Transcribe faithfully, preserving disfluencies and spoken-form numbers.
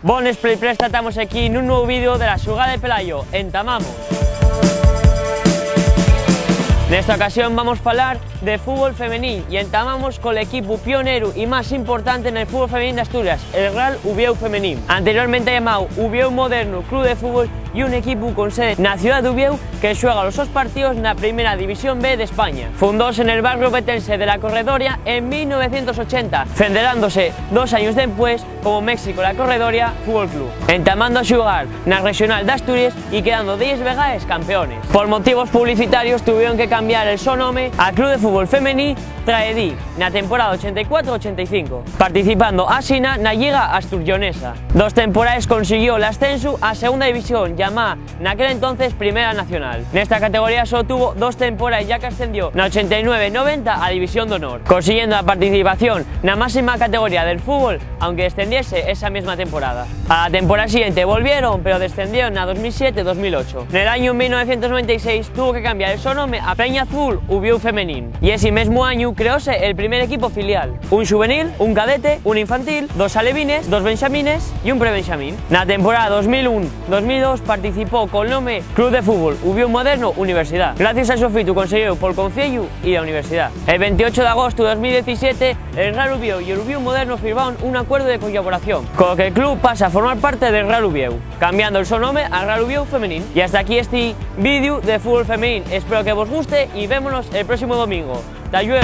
Bones, Play Presta, tamos aquí nun nuevu vídeo de la xugada de Pelayo. Entamamos. Nesta ocasión vamos falar de fútbol femenín y entamamos col equipu pioneru y más importante nel fútbol femenín d'Asturias, el Real Uviéu Femenín, anteriormente llamáu Uviéu Modernu Club de Fútbol, y un equipu con sede na ciudá d'Uviéu que xuega los sos partíos na Primera División B d'España. Fundóse nel barrio ovetense de La Corredoria en mil novecientos ochenta, fenderándose dos años dempués como México La Corredoria Fútbol Club, entamando a xugar na Rexonal d'Asturies y quedando delles vegaes campeones. Por motivos publicitarios tuvieron que cambiar el so nome a Club de Fútbol Femení Traedí na temporada ochenta y cuatro ochenta y cinco, participando asina na Lliga Asturllonesa. Dos temporaes consiguió l'ascensu a Segunda División, llamá naquel entonces Primera Nacional. Nesta categoría solo tuvo dos temporaes, ya qu'ascendió na ochenta y nueve noventa a División d'Honor, consiguiendo la participación na máxima categoría del fútbol, aunque descendiese esa mesma temporada. A la temporada siguiente volvieron, pero descendieron na dos mil siete dos mil ocho. Nel añu mil novecientos noventa y seis tuvo que cambiar el so nome a Peña Azul Uviéu Femenín, y esi mesmu añu creóse el primer equipo filial, un xuvenil, un cadete, un infantil, dos alevines, dos benxamines y un prebenxamín. Na temporada dos mil un dos mil dos participó col nome Club de Fútbol Uviéu Moderno Universidad, gracias al sofitu conseguíu pol Conceyu y la Universidad. El veintiocho d'agostu de dos mil diecisiete, el Real Uviéu y el Uviéu Moderno firmaron un acuerdu de collaboración, col que'l club pasa a formar parte del Real Uviéu, cambiando'l so nome a Real Uviéu Femenín. Y hasta aquí esti vídeu de fútbol femenín. Espero que vos guste y vémonos el próximo domingo. ¡Ta llueu!